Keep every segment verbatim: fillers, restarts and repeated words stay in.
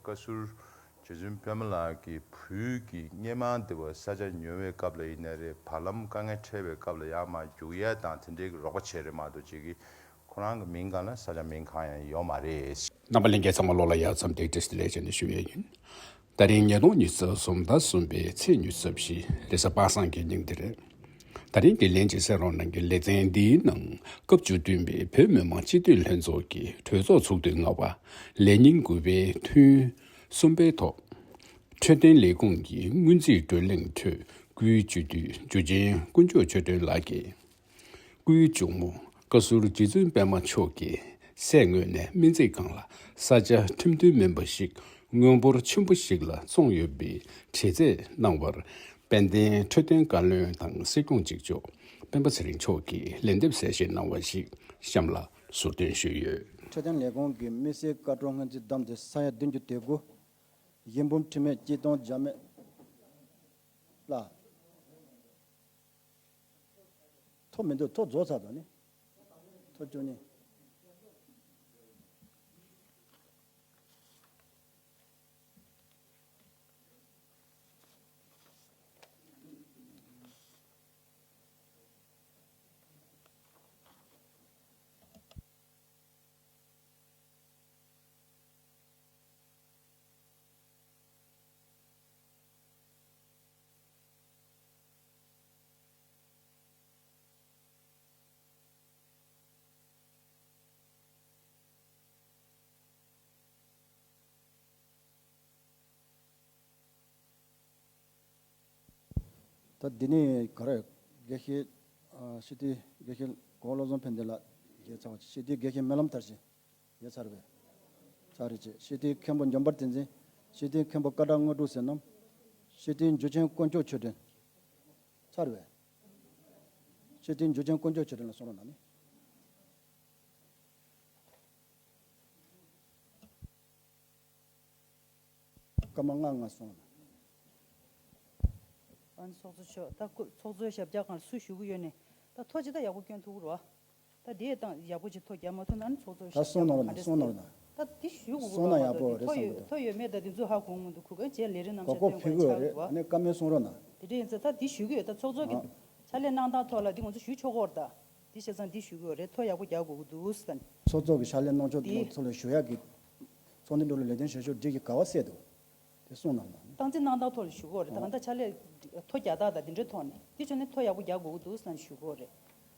བཀའ་ཟུར་རྗེ་བཙུན་པད་མ་ལགས་ཀྱི་བུ་གི་སྔོན་མ་འདི་བ་ས་ཆ་ཉོ་བའི་སྐབས་ལ་ཡིན་ན་རེད། བར་ལམ་དཀའ་ངལ་འཕྲད་པའི་སྐབས་ལ་ཡར་མར་རྒྱུག་ཡས་དང་དེ་འདྲའི་རོགས་པ་བྱས་རེད་མ་གཏོགས་ཅིག་གིས་ཁོ་རང་གི་མིང་སྒང་ལ་ས་ཆ་མིང་གང་ཡང་ཡོད་མ་རེད། རྣམ་པ་ལྷན་རྒྱས་ཚང་མ་ལོ་ལ་ཡར་འཚམས་འདྲི་བཀྲ་ཤིས་བདེ་ལེགས་བྱས་ནས་ཞུ་ཡས་ཡིན། ད་རིང་ཉིས་སྟོང་ཉི་ཤུ་རྩ་གསུམ་ཟླ་གསུམ་པའི་ཚེས་ཉི་ཤུ་རྩ་བཞི་རེས་གཟའ་པ་སངས་ཀྱི་ཉིན་དེ་རེད། ད་རིང་གི་ལན་གཅིག་གསན་རོགས་གནང་གི་ལེ་ཚན་འདིའི་ནང་སྐབས་བཅུ་བདུན་པའི་བོད་མི་མང་སྤྱི་འཐུས་ལྷན་ཚོགས་ཀྱི་གྲོས་ཚོགས་ཚོགས་དུས་ལྔ་པ་ལས་ཉིན་དགུ་པའི་ཐུན་གསུམ་པའི་ཐོག་འཕྲོད་བསྟེན་ལས་ཁུངས་ཀྱི་སྔོན་རྩིས་བགྲོ་གླེང་ཁྲོད་སྐུའི་སྤྱི་འཐུས་འཇུ་ཆེན་དཀོན་མཆོག་ཆོས་སྒྲོན་ལགས་ཀྱིས། སྐུའི་གཅུང་མོ་བཀའ་ཟུར་རྗེ་བཙུན་པད་མ་མཆོག་གིས་སྲས་ངོས་ནས་སྨན་རྩིས་ཁང་ལ་ས་ཆ་ཁྲིམས་མཐུན་མིན་པ་ཞིག་དངུལ་འབོར་ཆེན་པོ་ཞིག་ལ་བཙོངས་ཡོད་པའི་དྲི་རྩད་གནང་བར། དཔལ་ལྡན་འཕྲོད་བསྟེན་བཀའ་བློན་དང་སྲིད་སྐྱོང་གཅིག་ལྕོགས་སྤེན་པ་ཚེ་རིང་མཆོག་གིས་ལན་འདེབས་གསལ་བཤད་གནང་བ་ཞིག་གཤམ་ལ་ཟུར་འདོན་ཞུས་ཡོད། འཕྲོད་བསྟེན་ལས་ཁུངས་ཀྱི་དམིགས་བསལ་བཀའ་འཁྲོལ་སྔོན་རྩིས་བདམས་ཏེ་ས་ཡ་བདུན་ཅུ་དོན་དགུ། གཞིས་འབུམ་འཕྲིན་སྨོན་སྐྱིད་གཏོང་འཇར་མན་ལ། ཐོ་མི་འདུག་ཐོ་རྫོགས་ཚར་འདུག་ནི། ཐོ་བཅུ་གཉིས། ད་འདི་ནས་ག་རེ། དགེ་བཤེས། ཨ། སྤྱི་འཐུས་དགེ་བཤེས་གོང་བློ་བཟང་ཕན་བདེ་ལགས་ཡོད་ཚར་བ། སྤྱི་འཐུས་དགེ་བཤེས་སྨོན་ལམ་མཐར་ཕྱིན་ཡོད་ཚར་བས། ཚར་རེད་ཅེས། སྤྱི་འཐུས་མཁན་པོ་འཇམ་དཔལ་བསྟན་འཛིན། སྤྱི་འཐུས་མཁན་པོ་སྐ་བྲག་དངོས་གྲུབ་བསོད་ནམས། སྤྱི་འཐུས་འཇུ་ཆེན་དཀོན་མཆོག་ཆོས་སྒྲོན། ཚར་བས། སྤྱི་འཐུས་འཇུ་ཆེན་དཀོན་མཆོག་ཆོས་སྒྲོན་ལ་གསུང་རོགས་གནང་ནི། སྐར་མ་ལྔ་ལྔ་སོང་ན། ཨ་ནི་ཚོགས་གཙོ་མཆོག་ད་སྐུ་ཚོགས་གཙོའི་ཞབས་བཀྱག་སྒང་ལ་སུ་བཞུགས་ཀྱི་ཡོད་ནས་ད་ཐོ་ཅི་ད་ཡག་པོ་སྐྱོན་ཐུབ་ཀྱི་རེད་བ། ད་དེ་དང་ཡག་པོ་ཅིག་ཐོ་རྒྱག་མ་ཐུབ་ན་ཨ་ནི་ཚོགས་གཙོའི་ད་ཞབས་གསུང་བཀྱག་གནང་རོགས་ག་འདྲས་གནང་། གསུང་གནང་རོགས་གནང་། ད་དེ་ཞུ་དགོས་གསུང་གནང་ཡག་པོ་རེད་ཐོ་བསམ་གྱི་འདུག་ཐོ་ཡོད་མེད་ད་དེ་ཚོ་ཧ་གོ་མི་འདུག་ཁུ་ག་རྗེས་ལས་རིམ་རྣམས་གོ་ཆ་སྐོ་སྟོན་ཕེབས་དགོས་ཀྱི་ཡོད་ཆགས་རེད། འདུག་བ། ཨ་ནི་བཀའ་མོལ་གསུང་རོགས་གནང་། དེ་འདྲས་ཡིན་ཙང་ད་དེ་ཞུ་གི་ཡོད། ད་ཚོགས་གཙོ་གི་ཨ། ཕྱག་ལས་གནང་སྟངས་ཐོག་ལ་འདི་ང་ཚོ་ཞུ་ཆོག་གི་རེད་ད། འདི་བྱས་ཙང་འདི་ཞུ་གི་ཡོད་རེད། ཐོ་ཡག་པོ་རྒྱག་དགོས་ཀྱི་འདུག་ཟེར། ཚོགས་གཙོ་གི་ཕྱག་ལས་གནང་ཕྱོགས་འདི། ཚོ་ལ་ཞུ་ཡག་གི། ཚོགས་འདུ་འགྲོ་ལ་ལས་དོན་བྱེད་ཕྱོགས་སྒྲིག་གི་ག་བ་སེ་འདུག་དེ་གསུངས་གནང་དང་། སྟངས་འཛིན་གནང་སྟངས་ཐོག་ལ་ཞུ་གི་ཡོད་རེད་ད། ཨ། གང་ལྟར་ཕྱག་ལས་ཐོ་རྒྱག་སྟངས་དང་འདི་འདྲའི་ཐོག་ནས་འདི་བྱས་ནས་ཐོ་ཡག་པོ་རྒྱག་དགོས་ཀྱི་འདུག་ཟེར་ཞུ་གི་ཡོད་རེད།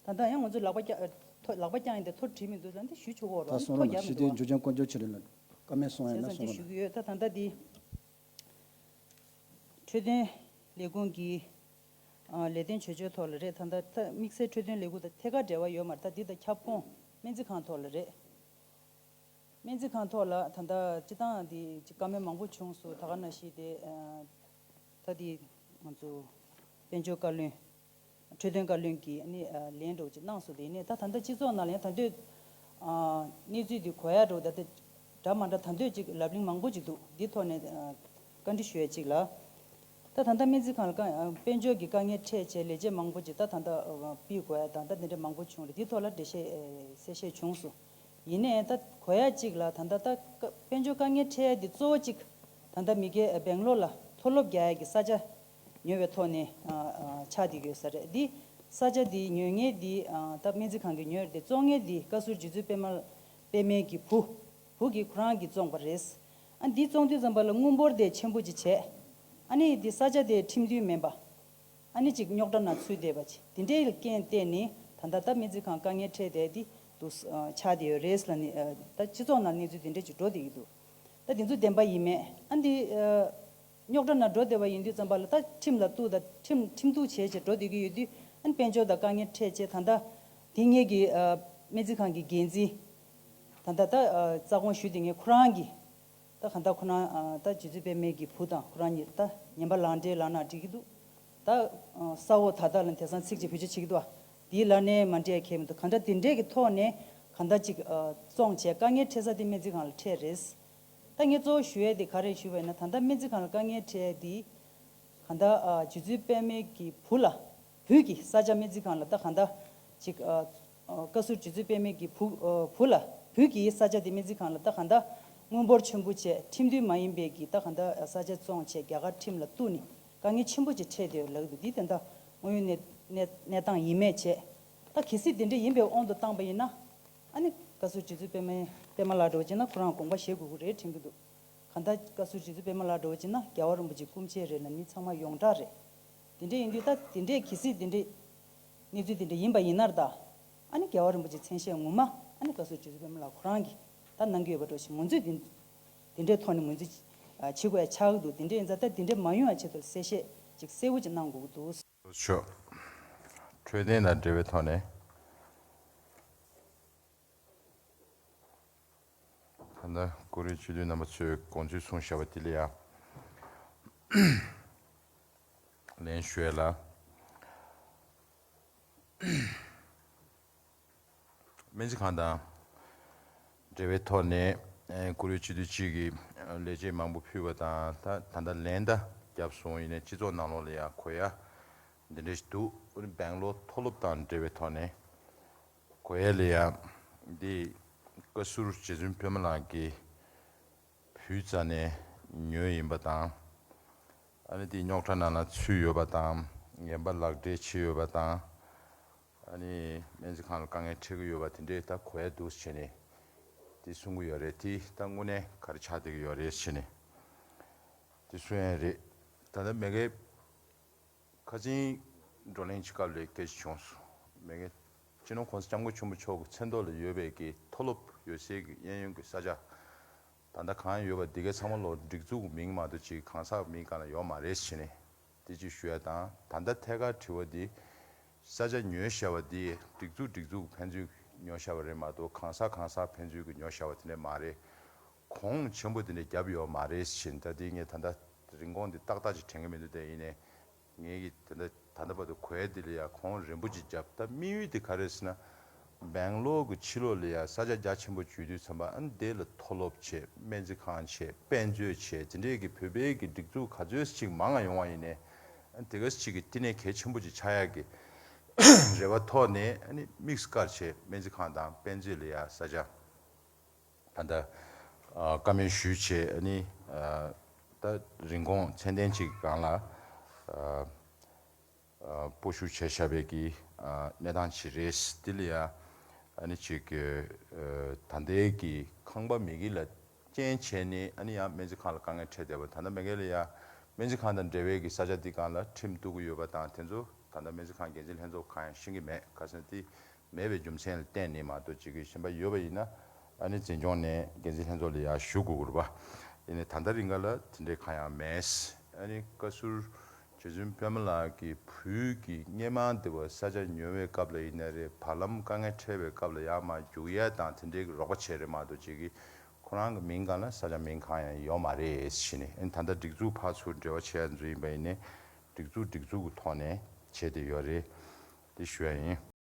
ད་ལྟ་ཡང་ང་ཚོ་ལག་པ་བཀྱག་ཐོ་ལག་པ་བཀྱག་ཡིན་ཏེ་ཐོ་བྲིས་མི་འདུག་ཟེར་འདི་ཞུ་ཆོག་གི་ཡོད་རེད། ད་ཨ་ནི་གསུང་ཐོ་རོགས་རྒྱག་མི་འདུག་བ། སྤྱི་འཐུས་འཇུ་ཆེན་དཀོན་མཆོག་ཆོས་སྒྲོན་ལ་བཀའ་མོལ་གསུང་ཡ་ན་བྱས་ཙང་འདི་གསུང་རོགས་ཞུ་གནང་། གི་ཡོད། ད་ད་འདི། འཕྲོད་བསྟེན་ལས་ཁུངས་ཀྱི་ཨ་ལས་དོན་བྱེད་ཕྱོགས་ཐོག་ལ་རེད། ད་ལྟ་ད་དམིགས་བསལ་འཕྲོད་བསྟེན་ལས་ཁུངས་དང་ཐད་ཀར་འབྲེལ་བ་ཡོད་མ་རེད། ད་འདི་དང་ཁྱབ་ཁོངས་སྨན་རྩིས་ཁང་ཐོག་ལ་རེད། སྨན་རྩིས་ཁང་ཐོག་ལ་ད་ལྟ་སྤྱི་བཏང་འདི་ཅིག་བཀའ་མོལ་མང་པོ་བྱུང་སོང་། ད་ག་ནང་བཞིན་དེ་ཨ་ད་འདི་ང་ཚོ་དཔལ་འབྱོར་བཀའ་བློན། འཕྲོད་བསྟེན་བཀའ་བློན་གྱིས་ཨ་ནི་ཨ་ལན་འདྲ་བོ་ཅིག་གནང་སོང་། དེ་ནས་ད་ད་ལྟ་སྤྱི་ཚོགས་ནང་ལ་ཡང་ད་དུང་ཨ་གནས་ཚུལ་འདི་གོ་ཡ་འདྲ་བོ་ད་ལྟ་འདྲ་མ་འདྲ་ད་དུང་ཅིག་ལབ་གླེང་མང་པོ་ཅིག་འདུག་འདི་ཐོག་ནས་ཨ་བཀའ་འདྲི་ཞུ་ཡ་ཅིག་ལ། ད་ད་ལྟ་སྨན་རྩིས་ཁང་ལ་དཀའ་ཨ་དཔལ་འབྱོར་གྱི་དཀའ་ངལ་འཕྲད་བྱས་ལས་བྱེད་མང་པོ་ཅིག་ད་ད་ལྟ་ཨ་ཕུད་དགོས་ཡ་དང་ད་འདི་འདྲ་མང་པོ་བྱུང་རེད། འདི་ཐོག་ལ་འགྲེལ་བཤད་ཨ་གསལ་བཤད་བྱུང་སོང་། ཡིན་ནའི་ད་གོ་ཡ་གཅིག་ལ་ད་ལྟ་ད་དཀའ་དཔལ་འབྱོར་དཀའ་ངལ་འཕྲད་ཡ་དེ་གཙོ་བོ་གཅིག་ད་ལྟ་མི་སྒེར་སྦེང་ལོར་ལ་མཐོ་སློབ་རྒྱག་ཡ་གི་ས་ཆ་ཉོ་བའི་ཐོག་ནས་ཨ་ཨ་ཆགས་བསྡད་ཡོད་ས་རེད། འདི་ས་ཆ་འདི་ཉོ་མཁན་འདི་ཨ་ད་སྨན་རྩིས་ཁང་གིས་ཉོས་རེད་དེ་བཙོང་མཁན་འདི་བཀའ་ཟུར་རྗེ་བཙུན་པད་མ་པད་མའི་གི་བུ་བུ་གིས་ཁོ་རང་གིས་བཙོངས་པ་རེད། ཨ་འདི་བཙོང་དུས་ཙམ་པ་ལ་དངུལ་འབོར་དེ་ཆེན་པོ་ཅིག་བྱས། ཨ་ནི་འདི་ས་ཆ་དེ་ཁྲིམས་མཐུན་མིན་པ། ཨ་ནི་ཅིག་རྙོག་དྲ་ནང་ཚུད་བསྡད་པ་ཅིག་དེ་འདྲའི་རྐྱེན་བརྟེན་ནས་ད་ལྟ་ད་སྨན་རྩིས་ཁང་དཀའ་ངལ་འཕྲད་བསྡད་དེ་འདུག་ཨ་ཆགས་བསྡད་ཡོད་རེད་ལབ་ནས་ཨ་ད་སྤྱི་ཚོགས་ནང་གནས་ཚུལ་དེ་འདྲ་ཅིག་འགྲོ་བསྡད་ཀྱི་འདུག་ད་དེ་ཚོ་བདེན་པ་ཡིན་མེད་ཨ་འདི་ཨ་རྙོག་དྲ་ནང་འགྲོ་བསྡད་པ་ཡིན་དུས་ཙམ་པ་ལ་ད་ཁྲིམས་ལ་གཏུག་ད་ཁྲིམས་ཁྲིམས་གཏུག་བྱས་བྱས་འགྲོ་བསྡད་ཀྱི་ཡོད་དུས་ཨ་ནི་དཔལ་འབྱོར་དང་དཀའ་ངལ་འཕྲད་བྱས་ད་ལྟ་དེ་སྔའི་གི་ཨ་སྨན་རྩིས་ཁང་གི་འགན་འཛིན་ད་ལྟ་ད་ཨ་རྩ་དགོངས་ཞུས་དེ་ངས་ཁོ་རང་གི་ད་གང་ལྟར་ཁོ་རང་ཨ་ད་རྗེ་བཙུན་པད་མའི་གི་བུ་དང་ཁོ་རང་གཉིས་ད་ཉན་པ་ལག་འབྲེལ་ལབ་ན་འགྲིག་གི་འདུག་ད་ཨ་ས་འོག་ད་ལྟ་ལ་དེང་སང་ཚིག་གཅིག་བེད་སྤྱོད་བྱེད་ཀྱི་འདུག་ཨ། འདིའི་ལ་ནས་མ་འདྲེས་ཁེལ་མི་འདུག་གང་ལྟར་དེ་འདྲས་ཀྱི་ཐོག་ནས་གང་ལྟར་ཅིག་ཨ་བཙོང་བྱས་དཀའ་ངལ་འཕྲད་ས་དེ་སྨན་རྩིས་ཁང་ལ་འཕྲད་རེད། ད་ངས་གཙོ་བོ་ཞུ་ཡས་དེ་ག་རེ་ཞུས་པ་ཡིན་ན་ད་ལྟ་སྨན་རྩིས་ཁང་ལ་དཀའ་ངལ་འཕྲད་ཡས་དེ་གང་ལྟར་ཨ་རྗེ་བཙུན་པད་མའི་གི་བུ་ལ་བུ་གི་ས་ཆ་སྨན་རྩིས་ཁང་ལ་ད་གང་ལྟར་ཅིག་ཨ། ཨ་བཀའ་ཟུར་རྗེ་བཙུན་པད་མའི་གི་བུ་ཨ་བུ་ལ་བུ་གི་ས་ཆ་དེ་སྨན་རྩིས་ཁང་ལ་ད་གང་ལྟར་ དངུལ་འབོར་ཆེན་པོ་བྱས། ཁྲིམས་མཐུན་མ་ཡིན་པའི་གི་ད་གང་ལྟར་ས་ཆ་བཙོངས་བྱས་རྒྱ་གར་ཁྲིམས་ལ་གཏུགས་ནས་དཀའ་ངལ་ཆེན་པོ་ཅིག་འཕྲད་བསྡད་ཡོད་ལབ་ཀྱི་འདུག་འདི་ད་ལྟ་དངོས་ཡོད་གནས་གནས་གནས་སྟངས་ཡིན་མེད་བྱས། ད་གལ་སྲིད་དེ་འདྲ་ཡིན་པའི་དབང་དུ་བཏང་པ་ཡིན་ན། ཨ་ནི་བཀའ་ཟུར་རྗེ་བཙུན་པད་མ་པད་མ་ལགས་འདྲ་བོ་བྱས་ན་ཁོ་རང་དགོངས་པ་བཞེས་དགོས་ཀྱི་རེད་དྲན་གྱི་འདུག་གང་ལྟར་བཀའ་ཟུར་རྗེ་བཙུན་པད་མ་ལགས་འདྲ་བོ་བྱས་ན་རྒྱལ་བ་རིན་པོ་ཆེའི་སྐུ་མཆེད་རེད་ལ་མི་ཚང་མ་ཡོངས་གྲགས་རེད། དེ་འདྲ་ཡིན་དུས་ད་དེ་འདྲས་གལ་སྲིད་དེ་འདྲས་གནས་ཚུལ་དེ་འདྲ་ཡིན་པ་ཡིན་ན་ད། ཨ་ནི་རྒྱལ་བ་རིན་པོ་ཆེའི་མཚན་ཤས་ངོ་མ་ཨ་ནི་བཀའ་ཟུར་རྗེ་བཙུན་པད་མ་ལགས་ཁོ་རང་གིས་ད་གནང་གི་ཡོད་པ་འདྲ་བོ་ཞིག་ངོས་འཛིན་དེ་དེ་འདྲའི་ཐོག་ནས་ངོས་འཛིན་བྱེད་དགོས་ཡ་ཆགས་ཀྱི་འདུག་དེ་འདྲ་ཡིན་ཙང་ད་དེ་འདྲ་མ་ཡོང་ཡ་ཆེད་དུ་གསལ་བཤད་ཅིག་གསལ་བོ་ཅིག་གནང་དགོས་ཀྱི་འདུག་ཆོས་འཕྲོད་བསྟེན་དང་འབྲེལ་བའི་ཐོག་ནས། ད་ལྟ་བཀུར་འོས་སྤྱི་འཐུས་རྣམ་པ་ཚོས་དགོངས་ཚུལ་གསུངས་བཞག་པ་དེ་ལ་ཡང་ལན་ཞུ་ཡ་ལ། སྨན་རྩིས་ཁང་དང་འབྲེལ་བའི་ཐོག་ནས་ཨེ་བཀུར་འོས་སྤྱི་འཐུས་གཅིག་གིས་ལས་བྱེད་མང་པོ་ཕུལ་བ་དང་། ད་ད་ལྟ་ལན་ད་བརྒྱབ་སོང་། ཡིན་ནའི་སྤྱི་ཚོགས་ནང་ལོགས་ལ་ཡང་གོ་ཡ་འདི་འདྲ་ཞིག་འདུག་སྦེང་ལོར་མཐོ་སློབ་དང་འབྲེལ་བའི་ཐོག་ནས་གོ་ཡ་ལ་ཡང་འདི་བཀའ་ཟུར་རྗེ་བཙུན་པད་མ་ལགས་ཀྱི་བུའི་རྩ་ནས་ཉོས་ཡིན་པ་དང་། ཨ་ནི་དེའི་རྙོག་དྲ་ནང་ལ་ཚུད་ཡོད་པ་དང་། ངན་པ་ལག་འབྲེལ་བྱས་ཡོད་པ་དང་། ཨ་ནི་སྨན་རྩིས་ཁང་ལ་དཀའ་ངལ་འཕྲད་ཀྱི་ཡོད་པ་དེ་འདྲས་ད་གོ་ཡ་འདུག་བྱས་ནས་དེ་གསུང་གི་ཡོད་རེད། དེ་ད་དངོས་གནས་ག་རེ་ཆགས་བསྡད་ཀྱི་ཡོད་རེད་བྱས་ནས་དེ་གསུང་ཡ་རེད། ད་ལྟ་མ་གིའི་ཁ་ཆེའི་བགྲོ་གླེང་ཅིག་སྐབས་ལ་སྐད་ཆ་བྱུང་སོང་། མ་གིའི་སྤྱི་ནོར་༸གོང་ས་༸སྐྱབས་མགོན་ཆེན་པོ་མཆོག་གི་མཚན་ཐོག་ལ་ཡོད་པའི་གི་མཐོ་སློབ་ཡོད་སའི་གི་གཡས་གཡོན་གྱི་ས་ཆ་ད་ལྟ་གང་ཡོད་པ་འདི་གའི་ཚང་མ་ལོ་སྒྲིག་འཛུགས་མིང་མ་གཏོགས་ཅིག་གང་ཟག་མིང་གང་ལ་ཡོད་མ་རེད་ཟེར་ནས་དེ་ཅིག་ཞུ་ཡ་དང་། ད་ལྟ་ཐད་ཀར་དྲི་བ་འདི་ས་ཆ་ཉོས་བཞག་པ་འདི་སྒྲིག་འཛུགས་སྒྲིག་འཛུགས་ཕན་ཚུན་ཉོས་བཞག་པ་རེད་མ་གཏོགས་གང་ཟག་གང་ཟག་ཕན་ཚུན་གྱི་ཉོས་བཞག་པ་དེ་འདྲ་མ་རེད། གོང་ཆེན་པོ་དེ་འདྲ་བརྒྱབ་ཡོད་མ་རེད་ཟེར་ནས། ད་དེ་ངས་ད་ལྟ་རིན་གོང་འདི་ཏག་ཏག་ཅིག་དྲན་གྱི་མི་འདུག་དེ་ཡིན་ནའི། ངེད་ཀྱིས་ད་ལྟ་ད་ལྟ་བར་དུ་གོ་ཡ་འདི་ལ་ཡ་གོང་རིན་པོ་ཆེ་བརྒྱབ། ད་དམིགས་ཡུལ་དེ་ག་རེ་ཟེར་ན། སྦེང་ལོར་གྱི་ཕྱི་ལོགས་ལ་ཡ་ས་ཆ་རྒྱ་ཆེན་པོ་བརྒྱུད་དུས་ཙམ་པ། ཨ་ནི་དེ་ལ་མཐོ་སློབ་བྱས། སྨན་རྩིས་ཁང་བྱས། དཔེ་མཛོད་བྱས། དེ་འདྲའི་གི་བོད་པའི་གི་སྒྲིག་འཛུགས་ག་ཚོད་ཅིག་མང་ང་ཡོང་བ་ཡིན་ནའི། ཨ་ནི་དེ་ག་ཅིག་གི་བསྟི་གནས་གལ་ཆེན་པོ་ཅིག་ཆགས་ཡ་གི་རེ་བ་ཐོག་ནས། ཨ་ནི་དམིགས་སུ་བཀར་བྱས་སྨན་རྩིས་ཁང་དང་དཔེ་མཛོད་ལ་ཡ་ས་ཆ། ད་ལྟ་ཨ་བཀའ་མོལ་ཞུས་བྱས། ཨ་ནི་ཨ་ད་རིན་གོང་ཚད་ལྡན་ཅིག་སྒང་ལ་ཨ་ཨ་སྤོ་བཤུད་བྱས་བཞག་པའི་གི་ཨ་གནས་སྟངས་ཅིག་རེད། དེ་ལ་ཡ་ཨ་ནི་ཅིག་གི་ཨ་ད་ལྟའི་གི་ཁང་པ་མ་གི་ལ་རྐྱེན་བྱས་ནས། ཨ་ནི་ཡང་སྨན་རྩིས་ཁང་ལ་དཀའ་ངལ་འཕྲད་བསྡད་པ། ད་ལྟ་མ་གི་ལ་ཡ་སྨན་རྩིས་ཁང་དང་འབྲེལ་བའི་གི་ས་ཆ་འདི་སྒང་ལ་ཁྲིམས་གཏུག་གི་ཡོད་པ་དང་། དེ་ཚོ་ད་ལྟ་སྨན་རྩིས་ཁང་འགན་འཛིན་ལྷན་ཚོགས་གང་ཡང་ཤེས་ཀྱི་མེད། ག་ཟེར་ན་དེ་མེད་པའི་རྒྱུ་མཚན་ལ་བརྟེན་ནས་མ་གཏོགས། ཅིག་གི་གཞན་པ་ཡོད་པ་ཡིན་ན་ཨ་ནི་འཛིན་སྐྱོང་ནས་འགན་འཛིན་ལྷན་ཚོགས་ལ་ཡར་ཞུ་དགོས་ཀྱི་རེད་པ། ཡིན་ནའི་ད་ལྟ་རིང་ག་ལ་དེ་འདྲའི་གང་ཡང་མེད། ཨ་ནི་བཀའ་ཟུར་རྗེ་བཙུན་པད་མ་ལགས་ཀྱི་བུའི་གི་སྔས་མ་འདི་བ་ས་ཆ་ཉོ་བའི་སྐབས་ལ་ཡིན་ན་རེད། བར་ལམ་དཀའ་ངལ་འཕྲད་པའི་སྐབས་ལ་ཡར་མར་རྒྱུག་ཡ་དང་དེ་འདྲའི་གི་རོགས་པ་བྱས་རེད་མ་གཏོགས། ཅིག་གི་ཁོ་རང་གི་མིང་སྒང་ལ་ས་ཆ་མིང་གང་ཡང་ཡོད་མ་རེད་ཟེར་ནས། ཨ་ནི་ད་ལྟ་སྒྲིག་འཛུགས་ཕར་ཚུར་འབྲེལ་བ་བྱེད་ཡ་ཚོ་ཡིན་པ་ཡིན་ནའི་སྒྲིག་འཛུགས་སྒྲིག་འཛུགས་ཀྱི་ཐོག་ནས་བྱས་བསྡད་ཡོད་རེད། དེ་ཞུ་ཡ་ཡིན།